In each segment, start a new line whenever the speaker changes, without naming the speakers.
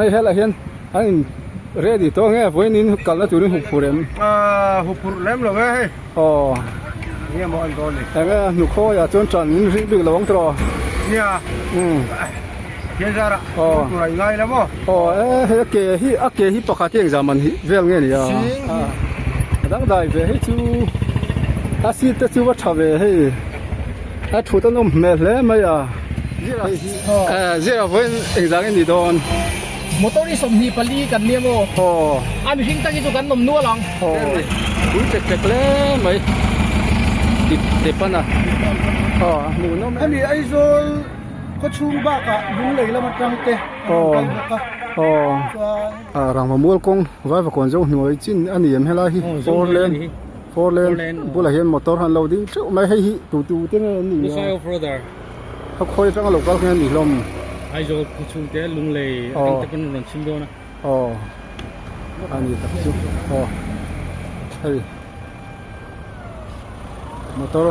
Hei helai hian an in ready tawh nge vawiin in kalna turin hup phurh em?
Aaa hup phurh lem lo e hei.
Aw.
Enge maw an dawn ni?
Enge a hnukhawi ah chuan tan in ring bik lo ang tawh.
Nia.
Umm.
Pathian zarah
Aw.
tur a ingai la maw?
Aw e hei a ke hi a ke hi pakhat hi engzah man hi vel nge ni a?
Sing hi.
A dangdai ve hei chu a seat te chu va tha ve hei a thut a nawm hmel hle mai a. Zira vawiin engzah nge ni dawn?
Motor hi 24 kan nia maw?
Aw.
A mihring tak hi chu kan nawm nual ang.
Aw. Pui tek tek hle mai. Tip tep a na. Aw a hmuh nawm em.
Hemi Aizawl khawchhung bakah Lunglei lam atang te a rawn kal bawk a.
Aw.
Chuan.
Rangva mual kawng Vaivakawn zo hnuai chin a ni em helai hi Four lane Four lane bulah hian motor han lo ding teuh mai hei hi tu tu te nge an nih a. Khawkhawi atanga lo kal hian ni hlawm.
Aizawl khaw chhung te Lunglei atang te pawn rawn chhim dawn a.
Aw a ni tak chu aw hei motor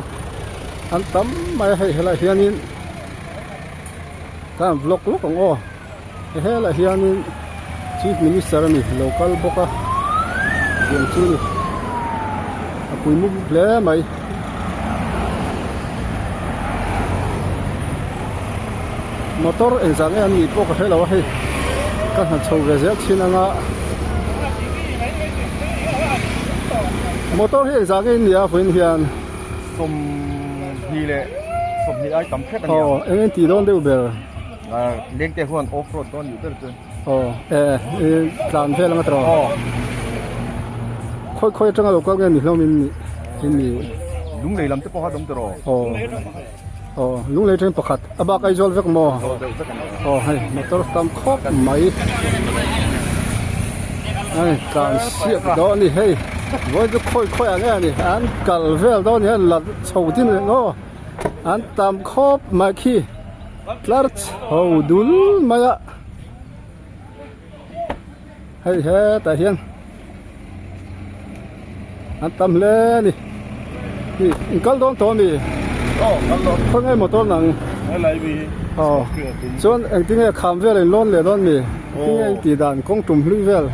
an tam mai a hei helai hianin ka han vlog lawk ang aw helai hianin chief minister a ni lo kal bawk a tiang chu ni a pui mup mup hle mai. Motor engzah nge an nih pawh ka hre lo a hei ka hna chho ve zel thin anga motor hi engzah nge in nih a vawiin hian
20 leh 20 ai tam hret a ni a
aw eng eng tih dawn deuh ber
lengte huan off road dawn nih ber chuan
aw e tlan vel anga tawh
aw
khawi khawi atanga lo kal nge ni hlawm in nih in nih
Lunglei lam te pawh kha dawm tawh rawh
aw aw Lunglei atangin pakhat a bak Aizawl vek maw aw hei motor tam khawp mai hei tlan siak dawn a ni hei vawi chu khawi khawi ah nge a ni an kal vel dawn a ni an la chho din reng aw an tam khawp mai khi tlar chho dul mai a hei hetah hian an tam hle a ni ih in kal dawn tawh a mi
aw kal dawn
khawnge motor nang
helai mi hi
aw chuan engtinge kham vel in lawn leh dawn mi tinge in tih dan kawng tum hlui vel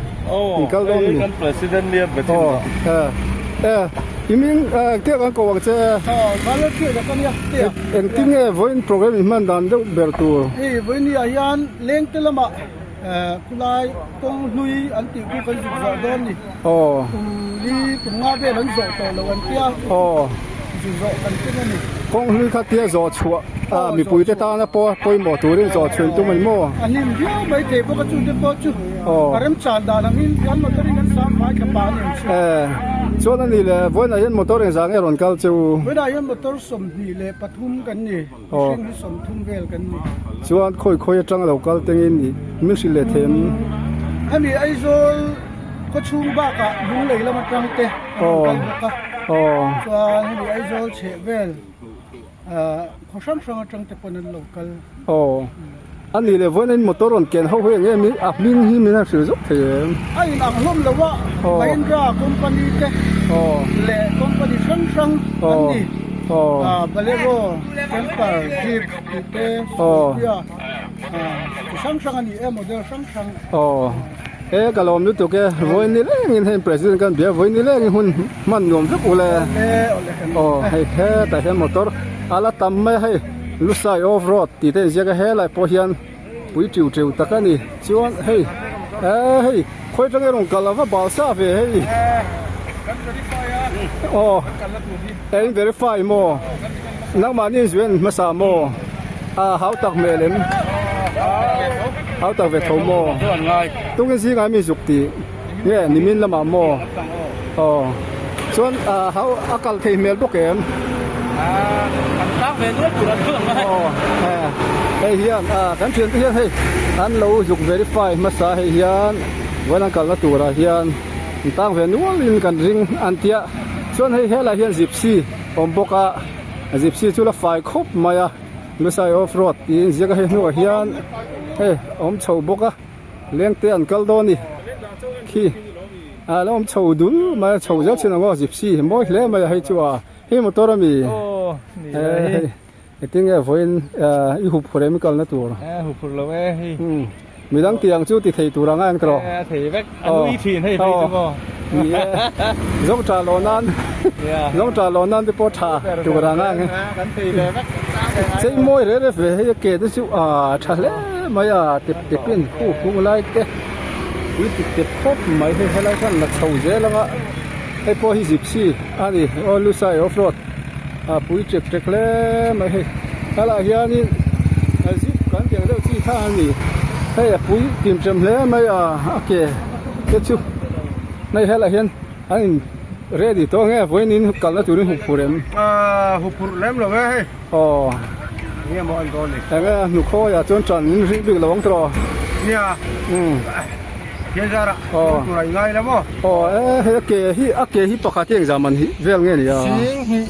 in kal dawn mi
kan president nia bethin
aw e e i ming engtiang kan ko ang che engtinge vawiin program in hman dan deuh ber tur
hei vawiin ni ah hian lengte lamah khulai kawng hlui an tih khu kan zuk zawh dawn ni
aw
kum li kum nga vel an zawh tawh lo an tia
aw
zu zawh kan tum a ni
kawng hlui kha tia zawh chhuah a mipui te tana pawh pawimawh turin zawh chhuah tum a ni maw
a hlim viau mai thei bawk a chungte pawh chu
aw
a remchan dan angin kan motor in an sang fai thla pah a ni ang chu
e chuan a ni le vawiinah hian motor engzah nge rawn kal chu
vawiinah hian motor 23 kan ni.
Aw.
Mihring hi 30 vel kan ni.
Chuan khawi khawi atanga lo kal tengin ih min hrilh leh thei em?
Hemi Aizawl khawchhung bakah Lunglei lam atang te a rawn kal bawk a.
Aw.
Chuan hemi Aizawl chheh vel ah khaw hrang hrang atang te pawn an lo kal.
Aw. A nih leh vawiin in motor rawn ken ho hi eng em a hming hi min han hrilh zawk thei em?
A inang hlawm lo a, Mahindra company te leh company hrang hrang an ni. Bolero, Camper, Jeep tih te, Scorpio chi hrang hrang a ni e, model hrang hrang.
Aw, e ka lawm lutuk e, vawiin ni lengin hei President kan bia, vawiin ni lengin hun hman nuam vek ule. Aw, hei hetah hian motor a la tam mai a hei. Lusai off road tih te inziak a helai pawh hian pui tiu teu tak a ni chuan hei eh hei khawi atang erawh kal a va bal sa ve hei aw eng verify maw nangmahni inzuen hmasa maw a hau tak hmel em hau tak ve tho maw tukin zingah mi zuk tih nge nimin lamah maw aw chuan ah hau a kal thei hmel bawk em aw hei hian ah kan thiante hian hei an lo zuk verify hmasa hei hian vawiin an kalna turah hian an tang ve nual in kan ring an tia chuan hei helai hian gypsy awm bawk a gypsy chu la fai khawp mai a lusai off road tiin ziak a hei hnuah hian hei a awm chho bawk a. Lengte an kal dawn ni khi a lo awm chho dul mai a chho zel chin ang aw gypsy hi mawi hle mai a hei chu a hei motor ami hei engtin nge vawiin i hup phur em i kalna tur
hup phur lo e hei.
Midang tiang chu ti thei tur anga ang tawh.
A thei vek. A nui thin hei phei chu maw.
Ni e. Zawng tha lo nan. Zawng tha lo nan te pawh tha tur anga ang e.
Kan thei ve vek.
Chei mawi reh reh ve hei a ke te chu a tha hle mai a tep tep in khu khung lai te pui tip tep khawp mai hei helai khan la chho zel anga hei pawh hi gypsy a ni aw lusai off road a pui ṭek ṭek hle mai hei helaiah hianin zip kan tih ang deuh chi kha a ni hei a pui tim ṭem hle mai a a ke te chu hei helaiah hian an in ready tawh ang e vawiin kalna turin huphurh em
ahh huphurh lem lo e hei
aw
enge maw an dawn ni
enge a hnukhawi ah chuan ṭan in rih bik lo ang tawh
nia
umm.
Thianzara kawng tur a ingai lo maw?
Aw e hei a ke hi a ke hi pakhat hi engzah man hi vel nge ni a?
Sing hnih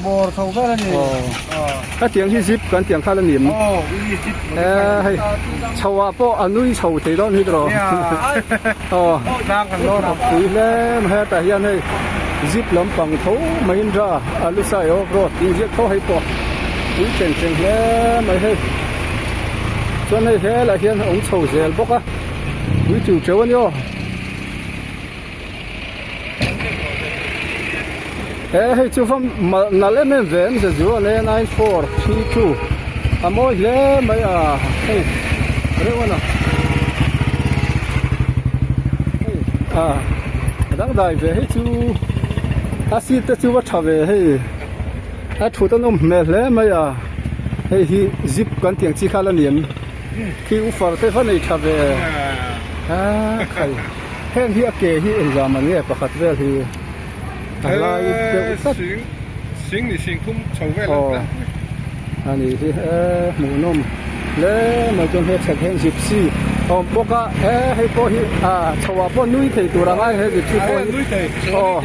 bawr tho vel a ni.
Aw a tiang hi zip kan tiang khan a ni em?
Aw i zip
E hei chho ah pawh a nui chho thei dawn hi tawh. Aw
tlang kan lawn a.
Pui hle mai hetah hian hei zip lampang tho Mahindra Alusai off road tih ziak tho hei pawh pui chen chen hle mai hei. Chuan hei helaiah hian a awm chho zel bawk a. Pui chiu teuh a ni aw. He hei chu va mal nalh em em ve em ze zu a ne 9432 a mawi hle mai a hei reuh a na hei a a dangdai ve hei chu a seat te chu va tha ve hei a thut a nawm hmel hle mai a hei hi zip kan tih ang chi kha la ni em. Khi u far te va nei tha ve a khai heng hi a ke hi engzah man nge pakhat vel hi a lai deuh tlat
sing ni sing thum chho vel
aw a ni hi e hmuhnawm hle mai chuan he chhek hian gypsy a awm bawk a e hei pawh hi a chho ah pawh nui thei tur a ngai he gypsy pawh hi aw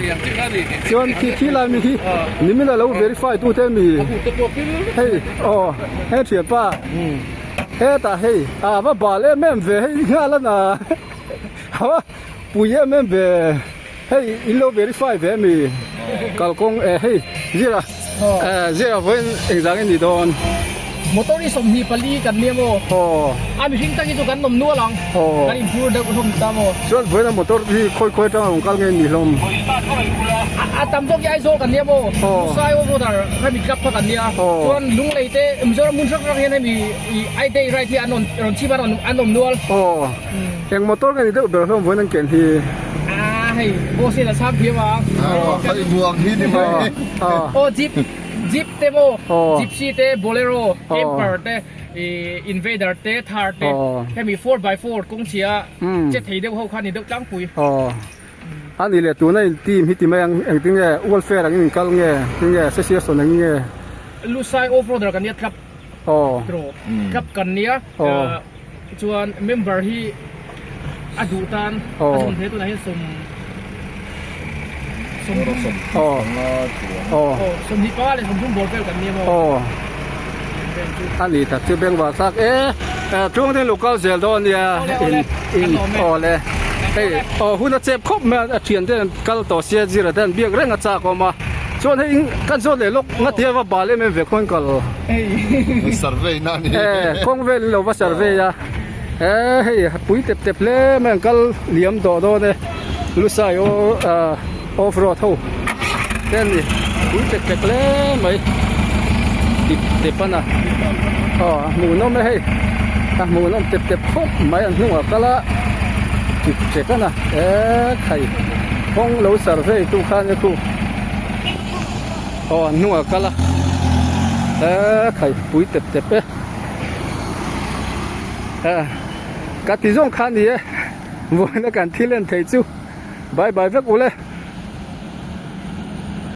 chuan khi khi lai mi hi nimin a lo verify tu te mi hei aw he thianpa. Hetah hei a va bal em em ve hei nghal a na a va pui em em ve hei in lo verify ve ami kalkawng eh hei zira eh zira vawiin engzah nge ni dawn.
Motor hi 24 kan nia maw?
Aw.
A mihring tak hi chu kan awm nual ang.
Aw.
Kan inphur deuh hlawm ta maw?
Chuan vawiin a motor hi khawi khawi atanga rawn kal nge ni hlawm?
A tam zawk hi Aizawl kan nia maw?
Aw.
Lusai Overroader hemi club kha kan nia.
Aw.
Chuan Lunglei te Mizoram hmun hrang hrang hian hemi i I day ride hi an rawn rawn chhip a rawn an awm nual.
Aw. Eng motor nge ni deuh ber hlawm vawiin an ken hi?
A hei boss hian a chhang thiam ang.
Aw. Hei buang hi ni mai.
Aw.
Aw jeep jeep te maw?
Aw.
Gypsy te Bolero
Aw.
Camper te ih Invader te Thar te
Aw.
hemi 4x4 kawng chhia
Umm.
che thei deuh ho kha ni deuh tlangpui.
Aw. A ni leh tuna in team hi ti mai ang engtin nge welfare angin in kal nge engtin nge association angin nge.
Lusai off roader kan nia club
Aw.
trawh club kan nia
Aw.
chuan member hi a duh tan
Aw.
a zawm thei tunah hian sawm sawm
Aw. Aw.
aw 20 panga leh 30 bawr vel kan nia maw.
Aw. A ni tak chu bengvar thlak e tluang te lo kal zel dawn ania in in awle hei aw hun a chep khawp mai a thian te an kal tawh sia zira te an biak reng a chak awm a chuan hei kan zawt leh lawk nga tia va bal em em ve khawn kal
survey na ani
e kawng vel in lo va survey a e hei pui tep tep hle mai an kal liam tawh dawn e lusai aw Off road ho te an ni pui tek tek hle mai tip tep a na aw a hmuhnawm e hei a hmuhnawm tep tep khawp mai an hnungah kal a tip tek a na eee khai kawng lo survey tu khan e khu aw an hnungah kal a eee khai pui tep tep e eh ka ti zawng kha a ni e vawiin a kan thil en thei chu bye bye vek ule.